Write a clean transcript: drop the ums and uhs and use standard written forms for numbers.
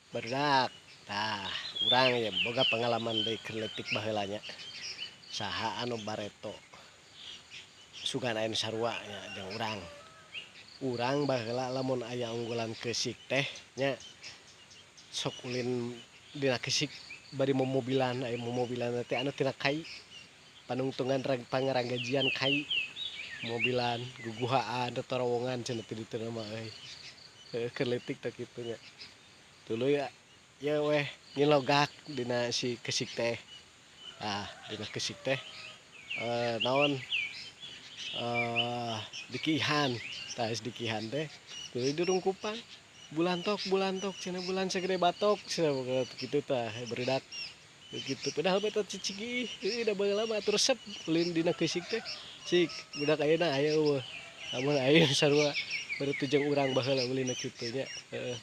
Barudak tah urang ye boga pengalaman deui keur leutik baheula nya, saha anu bareto sugan aya nu sarua nya jeung urang. Urang baheula lamun aya unggulan keusik teh nya sok ulin dina keusik bari momobilan, aya momobilan teh anu tina kai panungtungan pangaranggajian kai mobilan guguhaan totorowongan cenah ti ditu mah euy. Heueuh keur leutik teh kitu nya. Tuluy ieu weh ngilogak dina si keusik teh. Tah dina keusik teh naon dikihan, tah geus dikihan teh tuluy dirungkupan bulantok bulantok cenah bulan sagede batok cenah kitu tah barudak kitu padahal mah eta cicigih heueuh da baheula mah atuh resep ulin dina keusik teh cik budak ayeuna aya eueuh lamun aya sarua baru teh jeung urang baheula ulin kitu nya heueuh.